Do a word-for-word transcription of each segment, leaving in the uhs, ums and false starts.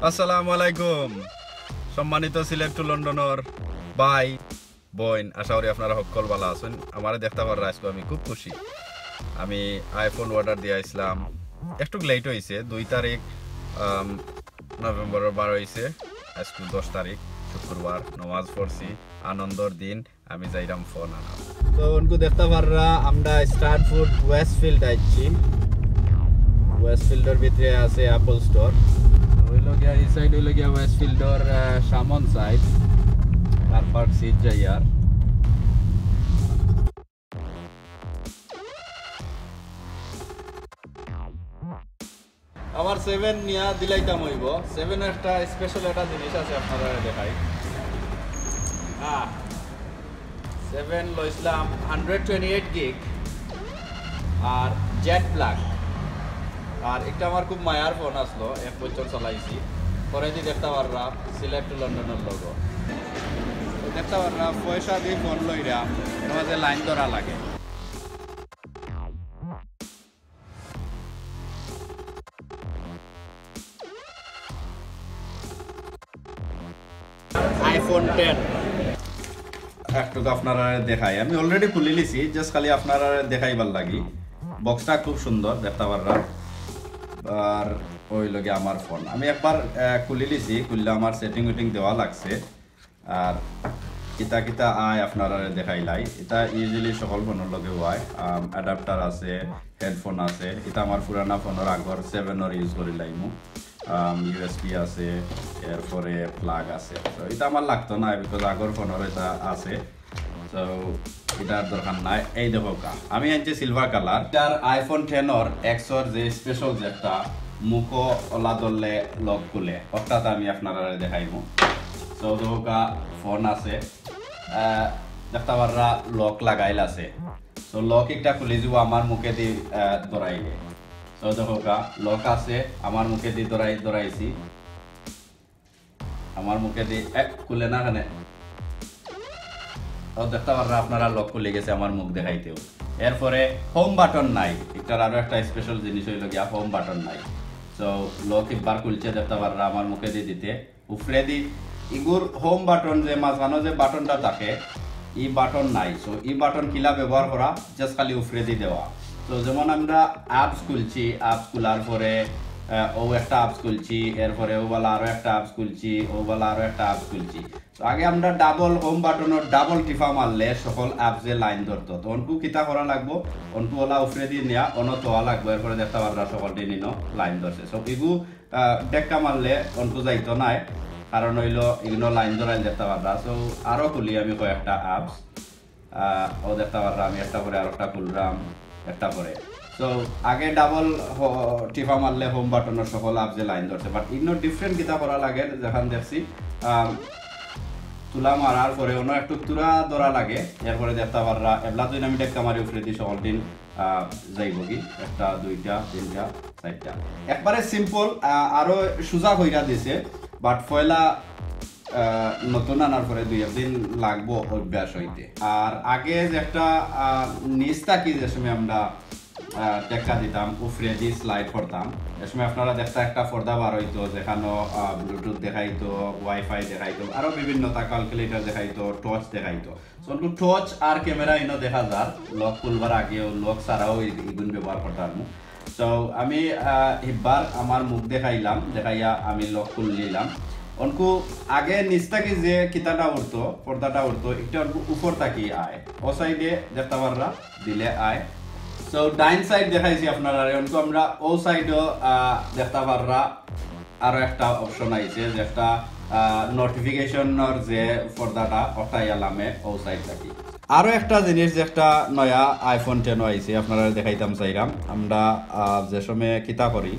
আসসালামু আলাইকুম। সম্মানিত সিলেট টু লন্ডনর ভাই, বইন, আশা করি আপনারা হক্কল ভালা আছইন। আমারে দেখতা পাররা আইজকু আমি খুব খুশি। আমি iPhone order দিয়া আইছলাম, একটু late অইছে, দুই তারিখ, আম, নভেম্বরর বার অইছে, আইজকু দশ তারিখ, শুক্রবার, নমাজ পড়ছি, আনন্দর দিন। আমি যাইরাম ফোন আনাত। তো অনকু দেখতা পাররা আমরা স্ট্র্যাটফোর্ড ওয়েস্টফিল্ড আইছি। ওয়েস্টফিল্ডর ভিতরে আছে Apple Store। অইলো গিয়া, ই side অইলো গিয়া ওয়েস্টফিল্ডর, আহ, সামন side। কার পার্ক সিট যাইয়ার। আমার সেভেন নিয়া দিলাইতাম অইবো। সেভেন একটা special একটা জিনিস আছে, আপনারারে দেখাই। হ্যাঁ, সেভেন লইছলাম hundred twenty eight gig আর জেড ব্ল্যাক। আর একটা আমার খুব মায়ার ফোন আছলো, এক বছর চালাইছি। পরেদি দেখতা পাররা সিলেট টু লন্ডনর logo। দেখতা পাররা পয়সা দি ফোন লইরাম, এর মাঝে লাইন ধরা লাগে। iPhone ten। একটু আপনারারে দেখাই, আমি already খুলি লিছি, just খালি আপনারারে দেখাইবার লাগি। বক্সটা খুব সুন্দর, দেখতা পাররা। আর অইলো গিয়া আমার ফোন, আমি একবার, আহ, খুলি লিছি, খুললে আমার সেটিং উটিং দেওয়া লাগছে। আর কিতা কিতা আয় আপনারারে দেখাইলাই। ইটা usually সকল ফোনর লগে অয়। আম, অ্যাডাপ্টার আছে, হেডফোন আছে। ইটা আমার পুরানা ফোনর আগর সেভেনর ইউজ করিলাইমু। আম, ইউএসবি আছে, এরপরে প্লাগ আছে। তো ইটা আমার লাগতো না, because আগর ফোনর ইটা আছে। তো ইটার দরকার নাই। এই দেখউক্কা, আমি আনছি silver colour. Eater iPhone ten or XOR যে স্পেশাল যে একটা মুখো ওলা ধরলে লক খুলে, অটাত আমি আপনারারে দেখাইমু। তো দেখউক্কা, ফোন আছে, আহ, দেখতা পাররা লক লাগাইল আছে। তো লক একটা খুলি যিবো আমার মুখেদি, আহ, ধরাইলে। তো দেখউক্কা, লক আছে, আমার মুখেদি ধরাই-, ধরাইছি। আমার মুখেদি এক খুলে না কেনে। তো দেখতা পাররা আপনারা লক খুলি গেছে আমার মুখ দেখাইতেউ। এরপরে হোম বাটন নাই, ইটার আরো একটা স্পেশাল জিনিস অইলো গিয়া হোম বাটন নাই। তো লক একবার খুলছে, দেখতা পাররা আমার মুখেদি দিতে, উপরেদি ইগুর হোম বাটন যে মাঝখানো যে বাটনটা থাকে, ই বাটন নাই। So ই বাটন কিলা ব্যবহার করা, just খালি উপরেদি দেওয়া। তো যেমন আমরা অ্যাপস খুলছি, অ্যাপস খোলার পরে, আহ, ও একটা অ্যাপস খুলছি, এরপরে ও বালা আরো একটা অ্যাপস খুলছি, ও বালা আরো একটা অ্যাপস খুলছি। তো আগে আমরা ডাবল হোম বাটনর ডাবল টিপা মারলে সকল অ্যাপসে লাইন ধরতো। তো অনকু কিতা করা লাগবো, অনকু ওলা উপরেদি নিয়া অনো থওয়া লাগবো, এরপরে দেখতা পাররা সকলটি নিনো লাইন ধরছে। So ইগু, আহ, টেক্কা মারলে অনকু যাইতো নায়, কারণ অইলো ইগুনো লাইন ধরাইল দেখতা পাররা। So আরো খুলি আমি কয়েকটা অ্যাপস। আহ, ও দেখতা পাররা, আমি একটা পরে আরোকটা খুলরাম, একটা পরে। So আগে ডাবল হ-, টিপা মারলে হোম বাটনর সকল অ্যাপসে লাইন ধরছে, but ইনো ডিফারেন্ট কিতা করা লাগে, যেখান দেখছি, আম, তুলা মারার পরে অনো একটু তুরা ধরা লাগে, এরপরে দেখতা পাররা, এবলা দুই আমি টেক্কা মারি উপরেদি সকলটিন, আহ, যাইবোগি, একটা, দুইটা, তিনটা, চাইরটা। একবারে সিম্পল, আহ, আরো সুজা কইরা দিছে, but পয়লা আহ, নতুন আনার পরে দুই একদিন লাগবো অভ্যাস অইতে। আর আগে যে একটা, আহ, নিচ থাকি যে সময় আমরা, আহ, টেক্কা দিতাম, উপরেদি স্লাইড করতাম, এ সময় আপনারা দেখতা একটা পর্দা বার অইতো, যেখানো, আহ, ব্লুটুথ দেখাইতো, ওয়াইফাই দেখাইতো, আরো বিভিন্ন তা ক্যালকুলেটর দেখাইতো, টর্চ দেখাইতো। So, টর্চ আর ক্যামেরা ইনো দেখা যার, লক খুলবার আগেও, লক ছাড়াও ই-, ইগুন ব্যবহার করতাম। So আমি, আহ, হিব্বার আমার মুখ দেখাইলাম, দেখাইয়া আমি লক খুলিলাম। অনকু আগে নিচ থাকি যে কিতাটা উঠতো, পর্দাটা উঠতো, একটা অনকু উপর থাকি আয়। ও সাইডে দেখতা পাররা, দিলে আয়। So ডাইন সাইড দেখাইছি আপনারারে, অনকু আমরা ও সাইডও, আহ, দেখতা পাররা, আরো একটা অপশন আইছে, যে একটা, আহ, নোটিফিকেশনর যে পর্দাটা, ওটাই আলামে ও সাইড থাকি। আরো একটা জিনিস, যে একটা নয়া iPhone ten আইছে, আপনারারে দেখাইতাম চাইরাম। আমরা, আহ, যে সময় কিতা করি,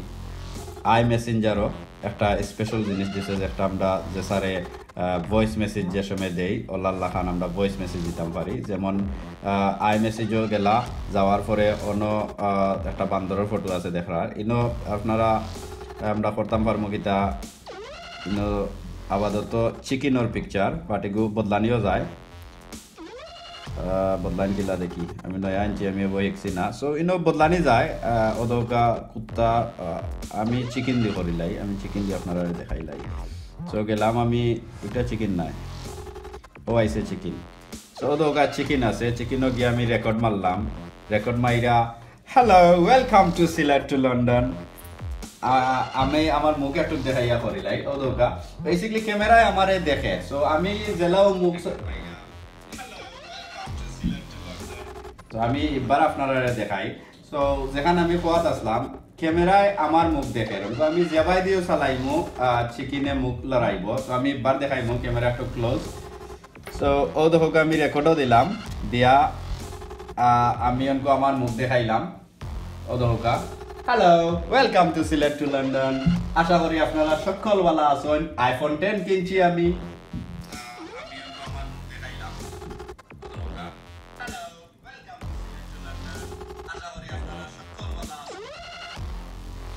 আই মেসেঞ্জারও একটা স্পেশাল জিনিস দিছে, যে একটা আমরা যে স্যারে, আহ, ভয়েস মেসেজ যে সময় দেই, ওলার লাখান আমরা ভয়েস মেসেজ দিতাম পারি। যেমন, আহ, আই মেসেজও গেলা, যাওয়ার পরে অন্য, আহ, একটা বান্দরর ফটো আছে দেখরার। ইনো আপনারা, আহ, আমরা করতাম পারমু কিতা, ইনো আপাতত চিকেনর পিকচার, but এগু বদলানিও যায়। আহ, বদলানি কিলা দেখি, আমি নয়া আনছি, আমি এবার শিখছি না। So, ইনো বদলানি যায়, আহ, অউ দেখউক্কা কুত্তা, আহ, আমি চিকেন দি করিলাই, আমি চিকেন দি আপনারারে দেখাইলাই। So, গেলাম আমি, ইটা চিকেন নায়, অউ আইছে চিকেন। So, অউ দেখউক্কা চিকেন আছে, চিকেনও গিয়া আমি রেকর্ড মারলাম, রেকর্ড মাইরা, "Hello, welcome to Sylhet to London।" আ-, আমি আমার মুখ একটু দেখাইয়া করিলাই, অউ দেখউক্কা। Basically, ক্যামেরায় আমারে দেখে, so আমি যেলাও মুখ স-, তো আমি এবার আপনারারে দেখাই। So, যেখান আমি কওয়াত আছলাম, ক্যামেরায় আমার মুখ দেখে, তো আমি যেবায় দিও চালাইমু, আহ, চিকেনে মুখ লড়াইবো। তো আমি এবার দেখাইমু, ক্যামেরা একটু ক্লোজ। So, অউ দেখউক্কা আমি রেকর্ডও দিলাম, দিয়া, আহ, আমি অনকু আমার মুখ দেখাইলাম। অউ দেখউক্কা, "Hello, welcome to Sylhet to London।" আশা করি আপনারা সকল ভালা আছইন। iPhone ten কিনছি আমি।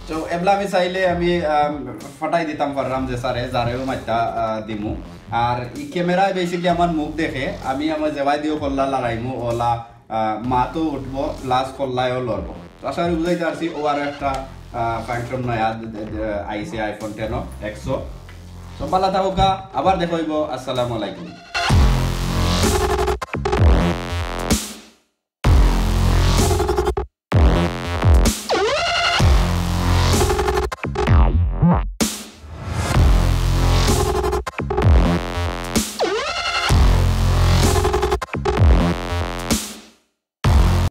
তো এবলা আমি চাইলে আমি, আম, ফাটাই দিতাম পাররাম যে স্যারে, যারেও মাত্তা, আহ, দিমু। আর ই ক্যামেরায় basically আমার মুখ দেখে, আমি আমার যেবায় দিও কল্লা লড়াইমু, অলা, আহ, মাতও উঠবো, plus কল্লায়ও লড়বো। তো আশা করি বুঝাইতে পারছি, অউ আরো একটা, আহ, function নয়া দে-, দে-, দে-, আইছে iPhone ten X। তো ভালা থাকউক্কা, আবার দেখা অইবো। আসসালামু আলাইকুম।